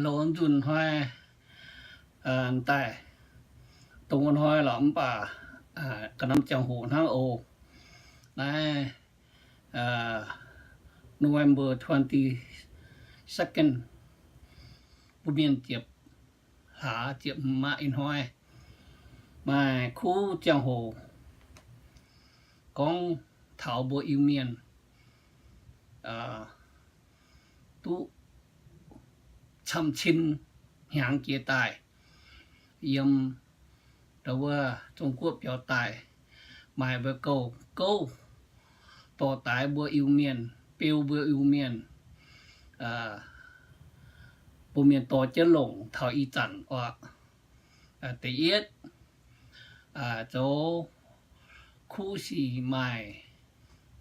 loz nzunc hnoi daaih, dongh wuov hnoi lorqc, mv baac ga'naaiv ziangh hoc hnangv oc. Naaiv November twenty second, mbuo mienh ziepc hlaax ziepc hmz aqv. Ih hnoi maaih kuv ziangh hoc gorngv taux mbuo Iu-Mienh duqv camv-cin hnyangx jiex daaih, yiem ndau wuov Zong-Guoqv biaux daaih, maaih mbuo gouv, gouv dorh daix mbuo Iu-Mienh, beu mbuo Iu-Mienh, mbuo mienh dorh jienv longc taux ih zanc oc. Da'yietv, zoux kuv sic maaih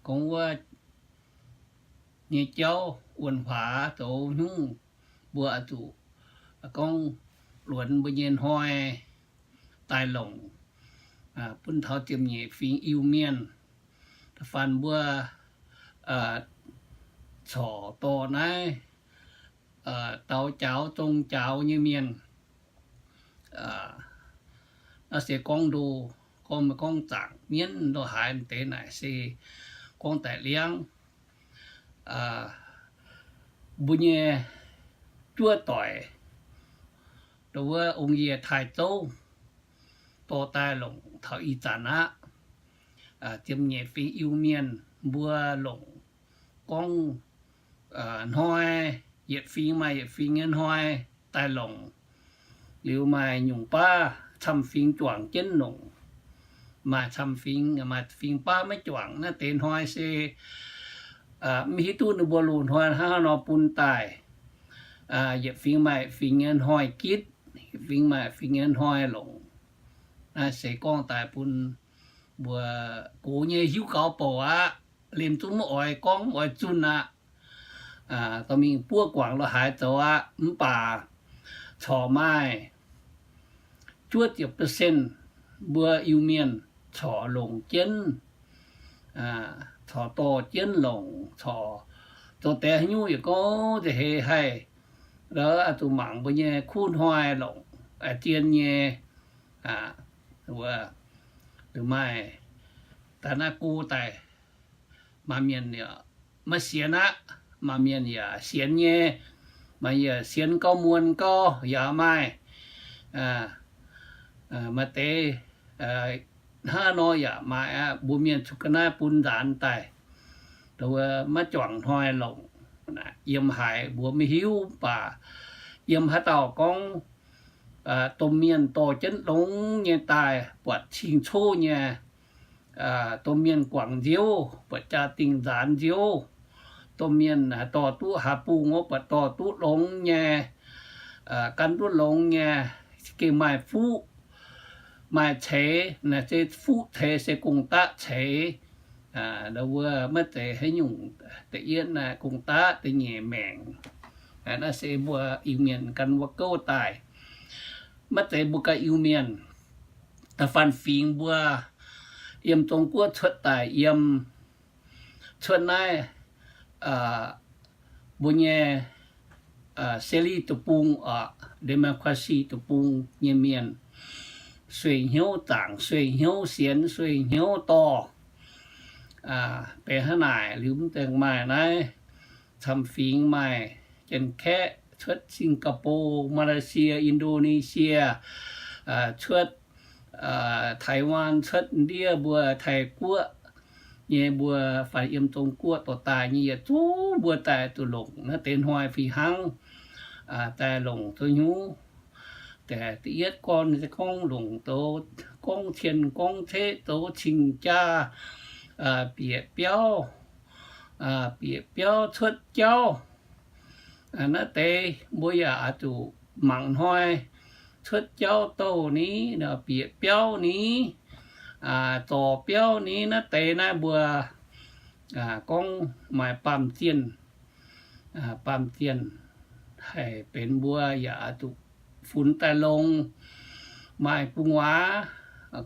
gorngv wuov nyei jauv wuonh huaax zoux nyungc, mbuo oix zuqc gorngv luonx mbuo nyei hnoi daaih longc bun taux ziepc nyeic fingx Iu-Mienh. Da'faanh mbuo corc dorh naaiv daux jaaux zong jaaux nyei mienh, naaiv se gorngv ndo, gorngv, gorngv zaangc mienv lo haaix deix naaic se gorngv daic liangv. Mbuo nyei juov doic, ndo wuov ong-yie taaih zouv, dorh daaih longc taux ih zanc aqv. Ziepc nyeic fingx Iu-Mienh mbuo longc gorngv hnoi, yietc fingx maaih yietc fingx nyei hnoi daaih longc. Liuz maaih nyungc baav camv-fingx juangc jienv longc. Maaih camv-fingx, maaih fingx baav maiv juangc. Naaiv deix hnoi se mv hiuv duqv ninh mbuo loz-hnoi hnangv haaix nor bun daaih. Yietc fingx maaih fingx nyei hnoi gitv, yietc fingx maaih fingx nyei hnoi longc. Naaiv se gorngv daaih bun mbuo gox nyei hiuv gaux bouc aqv. Liemh zungv mv oix gorngv, mv oix zunh aqv. Dorh mingh buov guangc lo haaix zoux aqv. Mv baac corc maaih juov ziepc percent mbuo Iu-Mienh corc longc jienv, corc dorh jienv longc, corc zoux deix haaix nyungc yietc gouv nza'heix haih la'zuqc mangc mbuo nyei kuv hnoi longc zien nyei. Maaih daaih naaiv go daaih, maaih mienh maiv sienx aqv, maaih mienh yaac sienx nyei, maaih yaac sienx gauh muonz gauh yaac maaih. Maaih deix hnangv nor yaac maaih aqv. Mbuo mienh zuqc ga'naaiv bun nzaanx daaih, maiv juangc hnoi longc. Yiem haaix mbuo maiv hiuv, mv baac yiem haaix dauh gorngv domh mienh dorh jienv longx nyei daaih buatc cing-coqv nyei, domh mienh guangc nziouv, buatc jaa-dingh nzaanx nziouv, domh mienh dorh duqv haaix bung wuov buatc dorh duqv longx nyei, gan duqv longx nyei, gengh maaih fuqv maaih ceix. Naaiv se fuqv ceix se gong-daqv ceix. Wuov maiv zeiz haaix nyungc. Da'yietv naaiv gong-daqv, da'nyeic maengc. Naaiv se mbuo Iu-Mienh gan wuov gouv daaih. Maiv zeiz mbuo ganh Iu-Mienh, da'faanh fingx mbuo yiem Zong-Guoqv cuotv daaih, yiem cuotv naaiv mbuo nyei เสรี deic-bung, democracy deic-bung nyei mienh, sueih hnyouv zaangc, sueih hnyouv sienx, sueih hnyouv dorh. Benx hnangv naaic liuz, mv dengh maaih naaiv camv-fingx maaih Janx-Kaeqv cuotv Singapore, Malaysia, Indonesia, cuotv Taiwan, cuotv ndiev mbuo Taiv-Guoqv nyei, mbuo fai yiem Zong-Guoqv dorh daaih nyei yietc zungv mbuo daaih zuqc longc naaiv deix hnoi fih hnangv, daaih longc zoux hnyouv. Da'yietv gorn se gorngv longc zoux, gorngv cien gorngv ceqv, zoux cing-jaa, bieqc biauv, bieqc biauv cuotv jauv. Naaiv deix mbuo yaac oix zuqc mangc hnoi cuotv jauv douh ni, bieqc biauv ni, zorc biauv ni. Naaiv deix naaiv mbuo gorngv maaih baamh zienh, baamh zienh haih benx mbuo yaac oix zuqc funx daaih longc. Maaih gu'nguaaz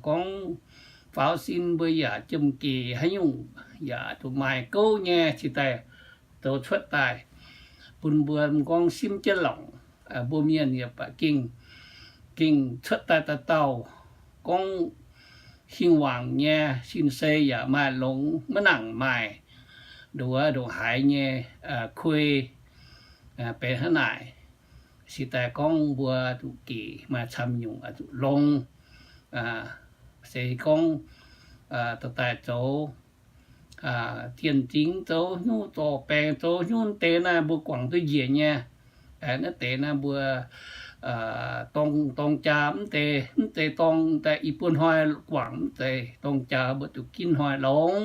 gorngv faaux sin mbuo yaac jiem-gec haaix nyungc yaac zuqc maaih gouv nyei cingx daaih zoux cuotv daaih bun mbuo m'nqorngv simv jienv longc. mbuo mienh yaac baac gengh, gengh cuotv daaih dauh dauh gorngv hingh wangc nyei, sin-sei yaac maaih longx, maiv nangc maaih nduov ndongc haaix nyei kuei benx hnangv naaic. Sic daaih gorngv mbuo zuqc gec maaih camv nyungc zuqc longx, se gorngv dorh daaih zoux dienh zingx, zoux hnyouv zorc baengc, zoux hnyouv deix naaiv mbuo guangc duqv njiec nyei. Naaiv deix naaiv mbuo dorng, dorng jaa mv deix, mv deix dorng daaih i buo hnoi guangc, mv deix dorng jaa mbuo zuqc ginv hnoi longx.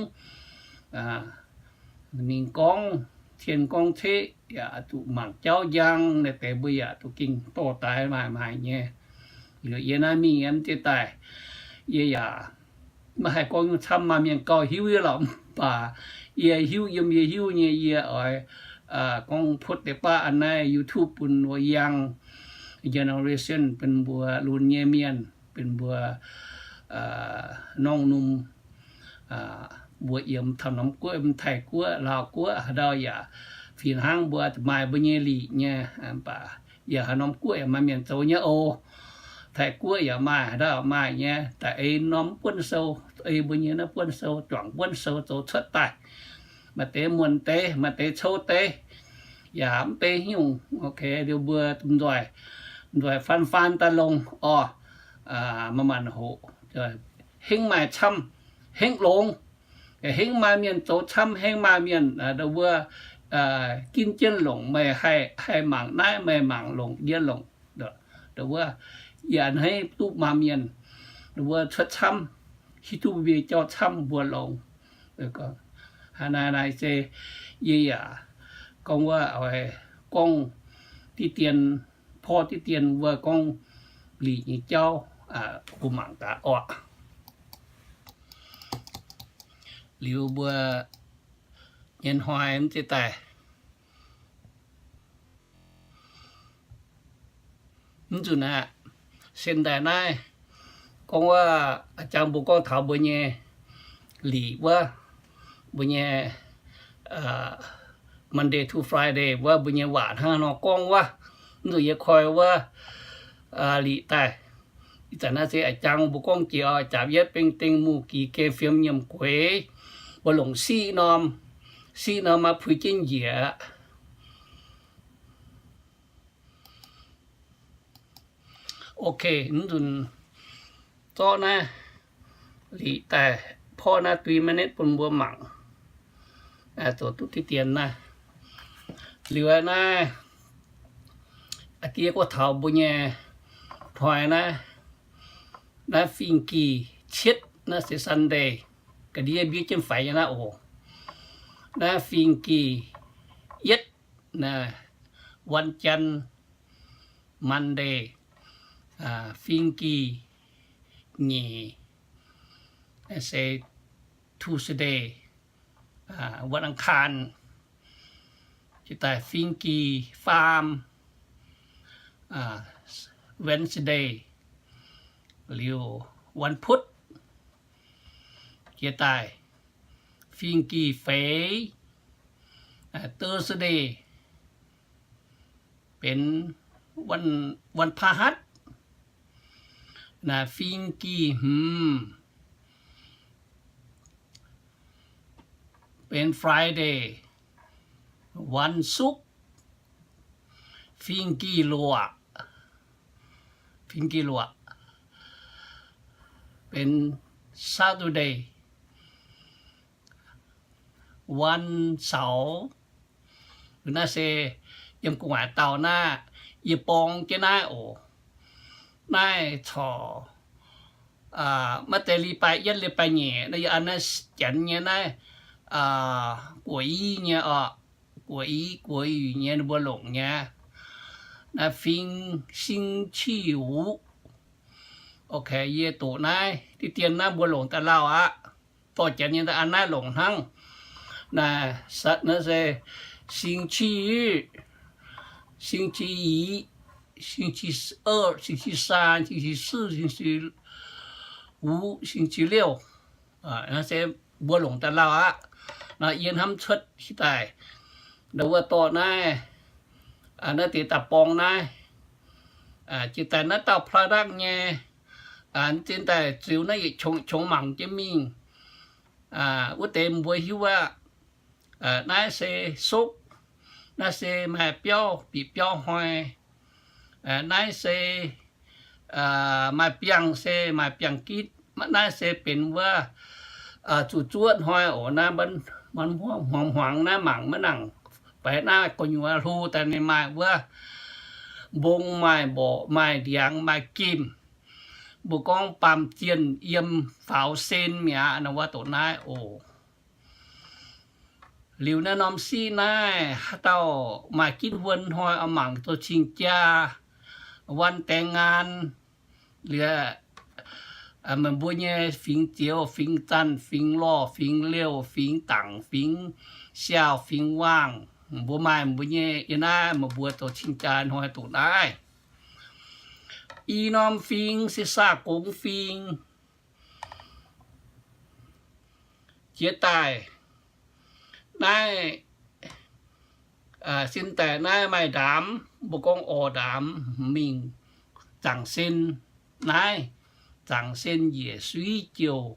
Mingh gorngv cien gorngv ceqv yaac zuqc mangc jauv njang, naaiv deix mbuo yaac zuqc gengh dorh daaih maaih maaih nyei. Liuz yie naaiv mingh yiem jiez daaih, yie yaac maiv haih gorngv nyungc camv, maaih mienh gauh hiuv yie lorqc, mv baac yie hiuv yiem yie hiuv nyei, yie oix gorngv putv deix baav an naaiv YouTube bun wuov young generation, benx mbuo lunx nyei mienh, benx mbuo norm-norm mbuo yiem taux norm guoqv, yiem Taiv-Guoqv, Laauv-Guoqv, haaix ndau yaac fih hnangv mbuo maaih mbuo nyei liqc nyei. Mv baac yaac haaix norm guoqv yaac maaih mienh zoux nyei oc. Taiv-Guoqv yaac maaih, haaix ndau maaih nyei. Daaih ei norm buonv sou, ei mbuo nyei naaiv buonv sou, juangc buonv sou zoux cuotv daaih. Maaih deix muonc deix, maaih deix cou deix, yaac mv bei hnyouv. Liuz mbuo nzoih, nzoih faan faan daaih longx orqc. Manc-manc hoqc, hengv maaih camv, hengv longx. Hengv maaih mienh zoux camv, hengv maaih mienh wuov ginv jienv longc, meih haih mangc naaiv, meih mangc longc yie longc. Wuov, yie a'hneiv duqv maaih mienh wuov cuotv camv, hiuv duqv mbuo jauv camv mbuo longx. Naaiv, naaiv se yie yaac gorngv wuov, gorngv diqv dien, porv diqv dien wuov gorngv liqc nyei jauv, mbuo mangc gaax orqc. Liuz mbuo nyei hnoi mv zeiz daaih, mv nzunc aqv, sen daaih naaiv gorngv wuov, a'jang mbuo gorngv taux mbuo nyei liqc wuov, mbuo nyei Monday to Friday wuov, mbuo nyei waac hnangv nor gorngv wuov, mv nzunc yie koi wuov liqc daaih. Ih zanc naaiv se a'jang mbuo gorngv jiex oc, jaapc yietv beng ding mungh gix geh fiem nyiemc gueix, mbuo longc siqv norm, siqv norm maiv puix jienv njiec. Ok, mv nzunc zorqv naaiv liqc daaih porv naaiv three minutes bun mbuo mangc, zoux duqv diqv dien naaiv. Liuz naaiv, a'diev gorngv taux mbuo nyei hnoi naaiv, naaiv fing gih cietv naaiv se Sunday, ga'ndiev mbienv jienv faix nyei naaiv oc. Naaiv fing gih yietv naaiv วันจันทร์, Monday, fing gih nyeic, naaiv se Tuesday, วันอังคาร, jiex daaih fing gih faam, Wednesday, liuz วันพุธ, jiex daaih fing gih feix, Thursday, benx วันพฤหัส, naaiv fing gih hmz, benx Friday, วันศุกร์, fing gih luoqc, fing gih luoqc, benx Saturday, วันเสาร์. Naaiv se yiem gu'nguaaic dauh naaiv, yie borng jienv naaiv oc. Naaiv corc maiv deix 礼拜一, 礼拜二 naaiv, yie an naaiv janx nyei naaiv, 国一 nyei oc, 国一, 国语 nyei, ninh mbuo longc nyei. Naaiv fing, 星期五. Ok, yie doqc naaiv diqv dien naaiv mbuo longc daaih lauh aqv. Dorh janx nyei daaih an naaiv longc hnangv. Naaiv se 星期一, 星期一, 星期二, 星期三, 星期四, 星期五, 星期六. Naaiv se mbuo longc daaih lauh aqv. Naaiv yie hnamv cuotv hiv daaih, ndau wuov dorh naaiv, naaiv deix daaih borng naaiv, Jiex daaih naaiv dauh product nyei, zinh daaih ziux naaiv yietc qongx qongx mangc jienv mingh. Wuov deix mbuo hiuv aqv. Naaiv se sopv, naaiv se maaih biauv, bieqc biauv hnoi. Naaiv se maaih biangh, se maaih biangh gitv. Naaiv se benx wuov zuqc zuotv hnoi oc. Naaiv hmuangx hmuangx naaiv mangc maiv nangc. Baac naaiv gu'nyuoz hlo daaih ninh maaih wuov mbong, maaih mborqc, maaih ndiangx, maaih gemh. Mbuo gorngv baamh zienh yiem faaux sen mi'aqv, wuov doqc naaiv oc. Liuz naaiv norm siqv naaiv, haaix dauh maaih ginv wuon hnoi oix mangc zoux cing-jaa, วันแต่งงาน liuz, meih mbuo nyei fingx Zioux, fingx Zanh, fingx Lorh, fingx Liouh, fingx Dangc, fingx Siaauh, fingx Waangh, mbuo maaih mbuo nyei yiem naaiv meih mbuo zoux cing-jaa hnoi doqc naaiv. I norm fingx se saa-gongx fingx. Jiex daaih naaiv, sin daaih naaiv maaih ndaamv, mbuo gorngv orv ndaamv mingh zaangc sen naaiv, zaangc sen njiec suiv jouh,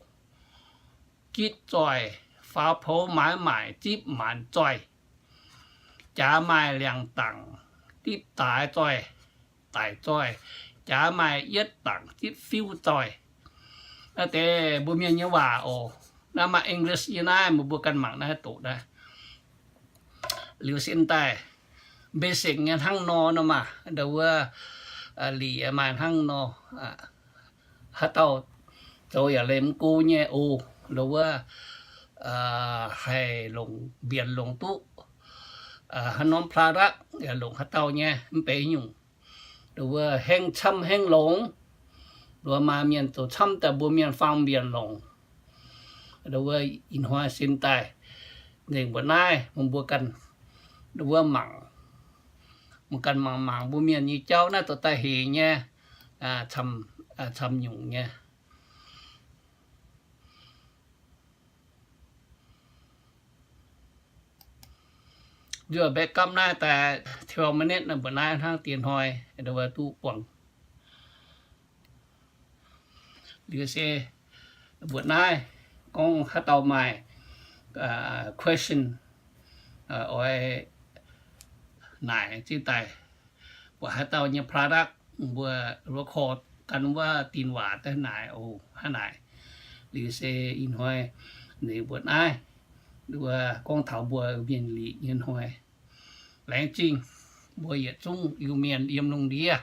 gitv zoih, faaux poux maaiz maaic zipv maanc zoih, jaax maaih liangx dangc dipv daaix zoih, daic zoih, jaax maaih yietv dangc zipv fiuv zoih. Naaiv deix mbuo mienh nyei waac oc. Naaiv maaih English yie naaiv, meih mbuo ganh mangc naaiv doqc naaiv. Liuz sin daaih basic nyei hnangv nor nor maah, ndo wuov, lic maaih hnangv nor. Haaix dauh zoux yaac leih mv go nyei oc, ndo wuov, haih longc mbienc longc duqv haaix norm product yaac longc haaix dauh nyei mv benx nyungc. Ndo wuov hengv camv hengv longx, ndo maaih mienh zoux camv daaih mbuo mienh faang mbienc longc. Ndo wuov ih hnoi sin daaih nzengc mbuo naaiv, mbuo ganh, ndo wuov mangc, mbuo ganh mangc mangc mbuo mienh nyei jauv naaiv zoux daaih hec nyei, camv nyungc nyei. Nzuih mbaeqc gamv naaiv daaih twelve minute naaiv, mbuo naaiv hnangv diex hnoi, ndo wuov duqv buangh. Liuz se mbuo naaiv gorngv haaix dauh maaih question oix naaic zinh daaih, buatc haaix dauh nyei product mbuo record gan wuov dinh waac daaih naaic oc, hnangv naaic. Liuz se ih hnoi ninh mbuo naaiv, ndo wuov gorngv taux mbuo mienh lic nyei hnoi. Laengz zingh mbuo yietc zungv Iu-Mienh yiem lungh ndiev.